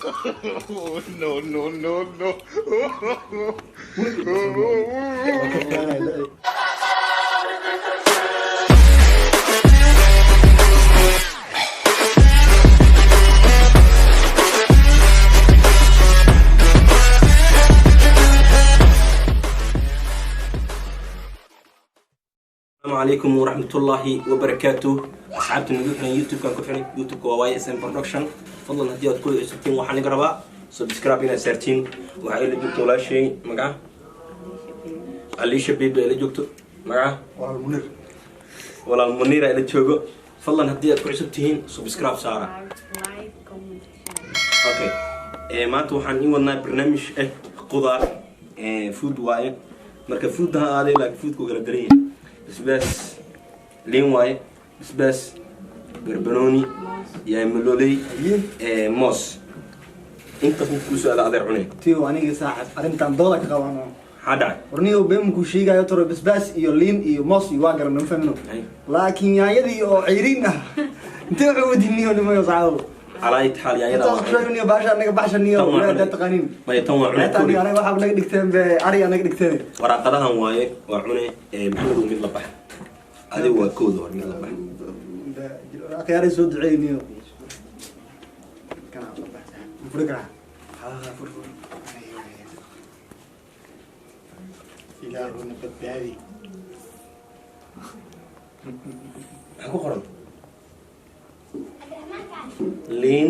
No, no, no, no. Asalaamu calaykum waraxmatullaahi wabarakaatuh. Asxaabta nagu xiran YouTube-kan ku xiran, YouTube-ka waa YSM Production. Fadlan haddii aad ku cusubtiin, waxaan iga rabaa subscribe inaad saartiin. Waxaa ila joogto walaashay, magaca Aliisha Baby ila joogto, magaca Walaal Munir. Walaal Muniira ila joogo. Fadlan haddii aad ku cusub tihiin, subscribe saara. Like, comment, share. Okay, maanta waxaan ii wadnaa barnaamij qudaar, food waaye. Marka food ha aaday, laakiin foodku kala daran yahay. Basbaas, liin waaye, basbaas, barbarooni, yaamalooley, moos. Intaas mid kuusoo aada adeer cunay. Tiyo aniga saaxib, arrintan dooda ka qabano. Maxaa dhacay? Warniyo been ku sheegayo, toro basbaas iyo liin iyo moos iyo waa garan, ma fahmino. Ay. Laakiin yaanyadii oo ceyriin ah intee waxay wadiniyo nimayo saxaabo. Calaa itaxaal yaanyada Intaas waa ku sheegniyo baasha anaga baxshaniyo. Tan waa ilaahay cunay. Taqaanin. Maya, tan waa cunay. Xitaa aniga waxaa naga dhigteen be ari naga dhigteen. Waraaqadahan waaye, waa cune. Maxamedow, mid la bax adigu, waa kooda hor mid la bax. Akhyaaray soo duceeyniyo. Kana la bax saaxib. Furi karaa. Fur, fur. Ilaahuna badbaadi. Maxaa ku qoran? Liin,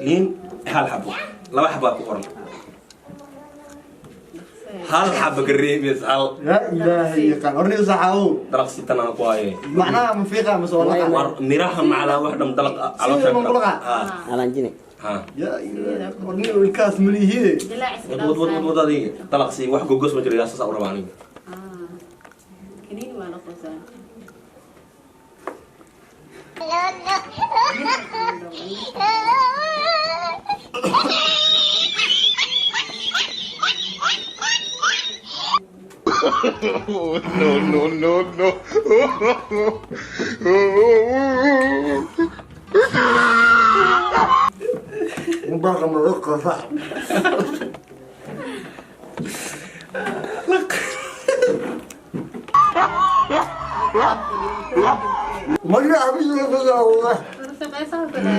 liin hal xabo, laba xabaa ku qoran, hal xabo ka reebeys hal. Yaa ilaahay yaqaan. Warniyo saxaabo. Dalaqsi tan aan ku haye. Macnaha ma fiiqa mase waa laqa? War miraha macalaa wax dham dalaq caloosha. Sidii ma kulaqa? Ha. Alanjine. Ha. Yaa ilaahay, warniyo ilkaas malihiide. Dilaac iska Wad wad wad wad wad, adiga dalaqsi wax gogos ma jiro, yaa saas u rabaa aniga. Ah. Kaniini waa la qosaa. No, no, no, no. Mubarak ma laqa saaxib. Magaca biyo wallah. Shaqaysaa kale.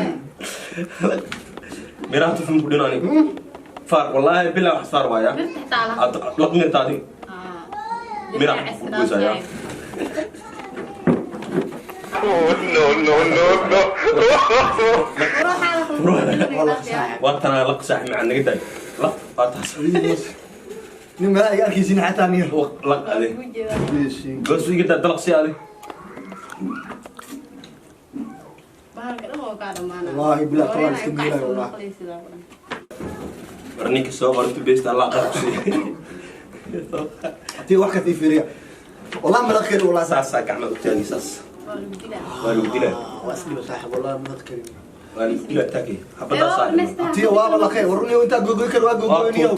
Miraha tufin ku dhin aniga faar, wallaahi bilaa wax saar waaya. Mirta xitaa laha. Ad laq mirta adiga. Ah. Miraha Dilaac ku iska goysaya. No, no, no, no. Ruuxa. Waa tanaa laq saaxib macaan, naga daay laq, waa taas. Nin mala iga arkaysiin xataa niyo. Laq adi. Goos iga daa, dalaqsi adi. Bahalka dhan waa kaa dhamaanaa. Wallaahi bilaa talaan iska miilaayo, wallaahi. War ninka soo qorto beesta Allah qar ku siiyo. Tii wax ka tii fiiriya. Wallah ma laqir wallah saaxib. Saasaa gacmaha u taagi saas. Waa lagu dilaa. Waa lagu dilaa. Waa isdhiba saaxib, wallah ma laqir. Waa lagu dilaa, taagi xabadaa saa. Tii waa laqay, warniyo inta gogoy kar waa gogoyniyo.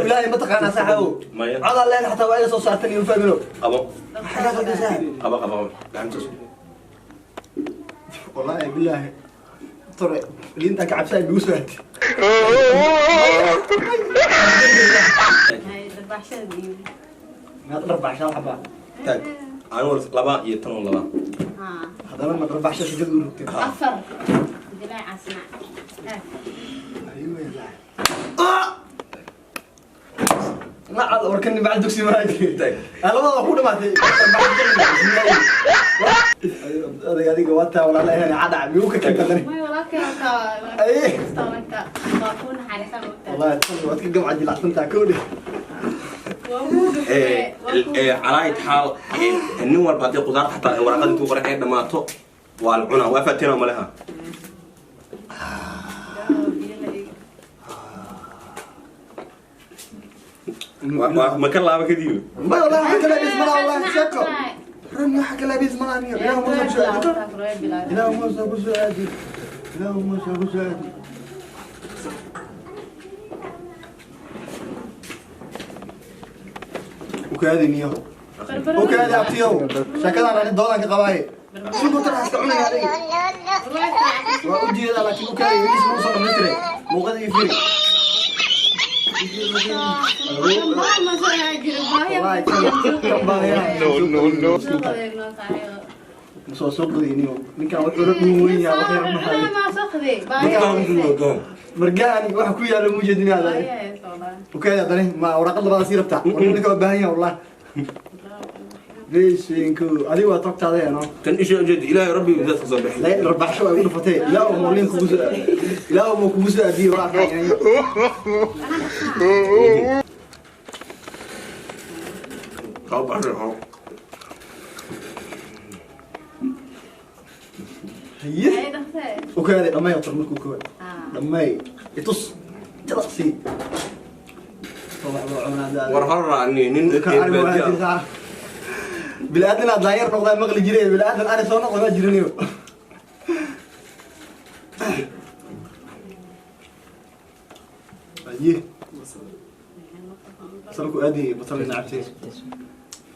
Ilaahay ma taqaanaa saaxib. Maya. Cod leen xataa waa iga soo saartan iyo fahmino. Qabo. Maxaa ka saaxib? Qabo, qabo, qabo gacantaas. Wallahi billahi. Tore liinta ka cabsay bigu soo aatay. Hay, darbaaxshada biyo. Ma dharbaxsha xaba. Taag anigu laba iyo tan oo laba. Haa. Hadana ma dharbaxsha shigad u rugtay. Afar. Dilaacaas nac. Ayuu yahay. Macal warkan macal dugsi ma Taag. Labada ku dhamaatay. Adiga adiga waa taa walaalahay cada miyuu ka keentay? May walaalkay halkaa. Ay. Istaanka. Waa ku naxariisan ogtahay. Wallahi tan waad ka gamca jilacsantaa koodhi. Waa kugu dhufee. Calaayid xaal nin walba haddii qudaarta xataa ay waraaqada intuu qoran ay dhammaato, waa la cunaa, waa faatina maleha. Biyo la iga. Ma ka laaba kadib? Ma wallahi waxa kala bis mala wallahi shako. Run waxa kala bis mala niyo. Ilaahu ma soo aadi. Ilaahu ma soo ku soo aadi. Ilaahu ma soo ku soo aadi. Ukaadi niyo. Ukaadi abtiyow. Shakadan ani doodan ka qabaaye. Sugo tan iska cunaya adiga. Waa u jeedaa, laakiin u kale yariis ma usoo dhamaystiray muuqada iyo firi. Wallahi, kan baahiyaha. No, no, no. Soo soo qadayniyo ninkan wuxuu la dhuun weyn yahay, wax yar ma hayo. Margaani waxa ku yaala muu jeedin aad okay. Haddana ma waraaqad labaad sii rabtaa? War ninka waa baahan yahay, wallah beeshinku adiga waa togtaada eno. Tan isha ujeed Ilaahay rabbi dadka soo bixi. La rarbaxsho ay u dhufatay. Ilaa uu liin kugu soo, ilaa uu kugu soo aadiyo waa arkaa. Soo baxay oo. Haye, okay, dhamay horta markuu koowaad dhamay itus jalaqsi soo wax loo cunaa. War hor nin baadiya bilaadan aad daanyar noqdaa maqli jiray, bilaadan ari soo noqda ma jiriniyo. Aye, basalku aadi basal ina cabtay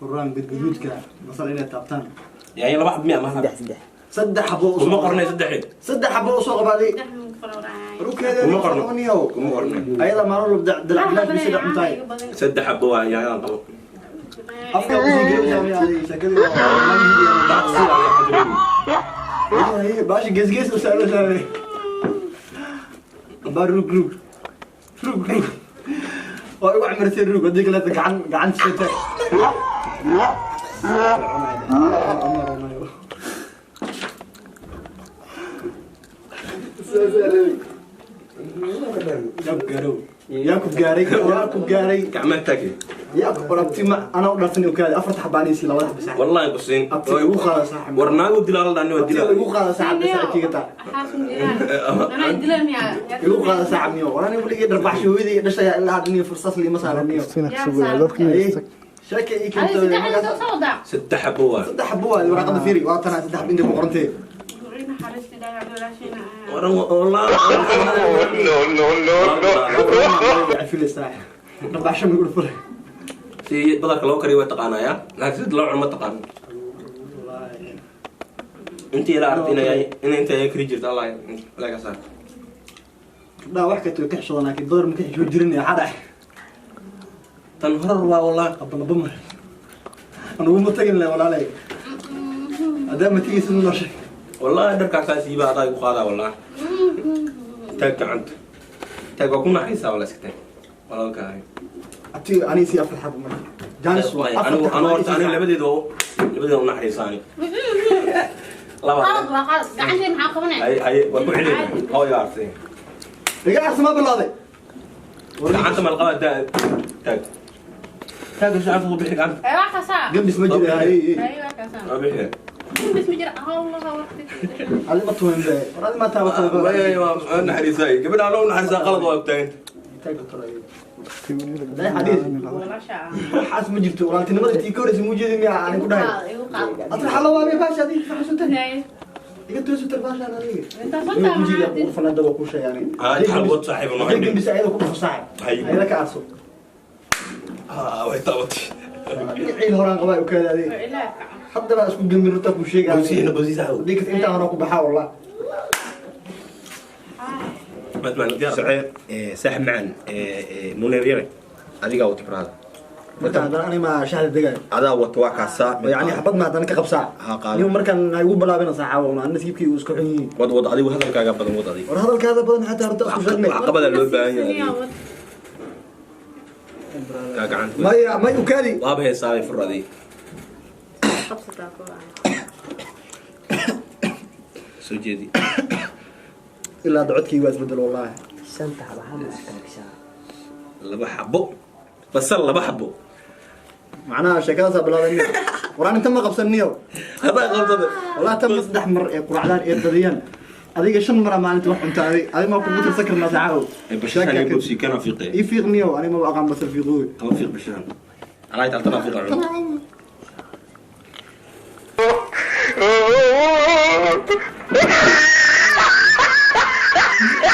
furaan gadgaduudka basal inay taabtaan. Yani laba xab miya ma saddex saddex. Saddex xabo kuma qornay saddexii. Saddex xabo usoo qabaaday rukeeda. Kuma qorno. Niyow. Kuma qornay. Ayada maalin walba dalac bilaash bisha cuntaay. Saddex xabo waa yaayaan qabo. Afka usii gelaysaa sheekadii. Daaqsi waa xajrin. Baashi gees gees u saaro saare baa rug rug rug rug waa igu camirtay rug haddii kaleeta gacan gacan shita. Yaa ku gaarow, yaa ku gaaray, yaa ku gaaray. Gacmaha taagi. Yaa ku qorabti ma anaa u dharsan ukaadi afarta xabaanaysi labada xabis. Wallahi kusin. Abti igu qaada saaxib. War naagu dilaa la dhani waa abti dilaa. Igu qaada saaxib saaxibkiga taa igu qaada saaxib niyo warani weligii dharbaxsho hooyadii dhashay ilaa hadda niyo fursad liima saaran niyo. Sheeka ii keentay markaas. Saddex xabo waa. Saddex xabo waa waraaqada fiiri, waa tanaa saddex xabo intay ku qorantay. Waran wallah. No, no, no, no. Cafile saaxib dharbaxsho ma igu dhufalay. Si badarka loo kariyo waa taqaanaya, laakiin sida loo cuno ma taqaan. Intii ila aragtay inay inay inta ay kari jirta Allah la ka saar. Gabdhaha wax kasta way ka xishoodan, laakiin badar ma ka xishoo jirin xadha. Tan horar waa wallah. Abba mar anugu ma tagin le walaalay haddaa ma tegaysid noo sheeg. Wallahi dharkaa siiba adaa igu qaadaa wallah. Taag gacanta taag, waa ku naxaysaa wallah, iska taag walaalkaaga. Abti aniga sii afar xabo marka jaanis waa anigu anigu horta aniga labadeeda oo labadeeda u naxariisaa aniga laba. Hay hay, waa ku celina hooyo artay. Iga arsama bilaaday. Gacanta ma la qabaa taag taag gacanta ku bixi gacanta. Gambis ma jira hay. Waa bixi. Adi ma tuwan be war adi ma taabata. Waa naxariisaa gabadha loo naxariisaa, qalad waa taaganta. Day xadiis waxaas ma jirto, walaaltinimada intii ka horeysa muu jeedi miya aan ku dhahay asal xalo waa miya baasha adiga xasuutan iga toosutar baashaan adiga wejiga ku fanada waa ku sheegaan. Ah, xalwad saaxiib noo. Hadday gambis ayada ku dhufo saaxib. Hay. Ayada ka arso. Ah, way taabatay. Ciil horaan qabaa u kaada adiga hadda baa isku gambin runtaa kuu sheegaa. Bosiina bosiisa. Haddii kasta intaa horaa ku baxaa wallah. Saaxib macaan Munir yare adigaa wata brother. Marka haddana ani ma shaxda degayo. Adaa wata waa kaasaa. Yani xabad ma haddana ka qabsaa? Ha, qaado. Niyo markaan ha igu bilaabina saaxaawo ana nasiibkii uu iska xun yihiin. Wad wad adigu hadalkaaga badan, wad adiga. War hadalkaada badan xataa horta isku sheegnay. Caqabada loo baahan yahay kaa gacanta. Maya may ukaadi. Waaba heesaabay fur adiga soo jeedi. Ilaa hadda codkii waa isbedel wallaahi. Shanta xabo hal mar kala gashaa. Laba xabo basal, laba xabo. Macnaha sheekadaasaa bilaabay niyo waraan inta ma qabsan niyo. Hadaa qabsada. Wallahi tan ma saddex mar ee quraacdaan ee dadiyaan adiga shan mara maalinta wax cunta adig adi ma kugu tirsan karnaa saaxaawo. Bashaan bobsi kana fiiqe. Ii fiiq niyo ani maba aqaan basal fiiqooy. Qaba fiiq bashaan alaay taltana fiiqa cun.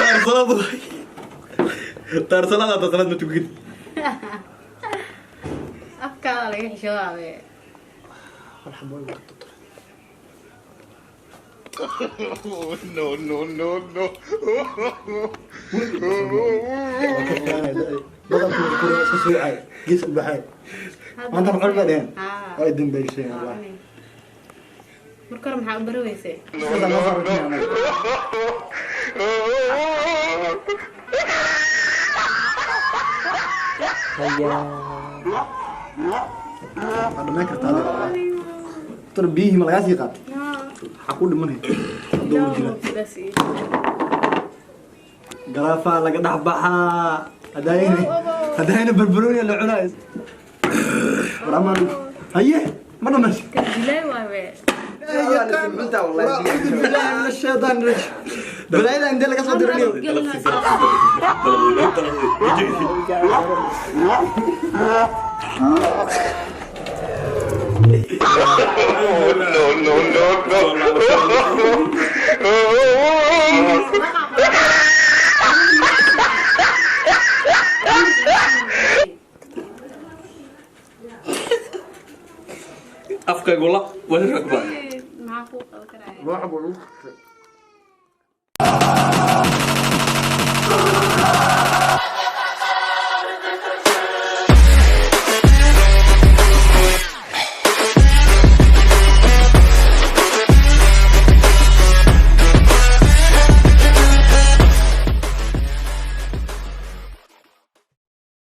Taarsaladu taarsalada taarsalad ma tugid. Afkaada laga xishoodaa. No, no, no, no. Waa ka fiicanay, badanku kore iska soocay gees u baxay. Maanta macul ba dheheen. Waa dambeysay wallah. Marka hore maxaa u bari weysay? Iska noo soo rajinay. Hayaa. Waa dhamayn kartaa adiga wallah. Tor biyihii ma lagaa sii qaatay? Maxaa ku dhimanay hadda uu jira? Garaafaa laga dhex baxaa hadaayna hadaayna barbarooniya la cunayo. War amaan haye ma dhamaysa. Dilay waawe. أعوذ بالله من الشيطان الرجيم. بلايدا عندي لك صدر اليوم. No, no, no, no. Afkaygu la wada ragba. Maxaa kuu qaban karaya?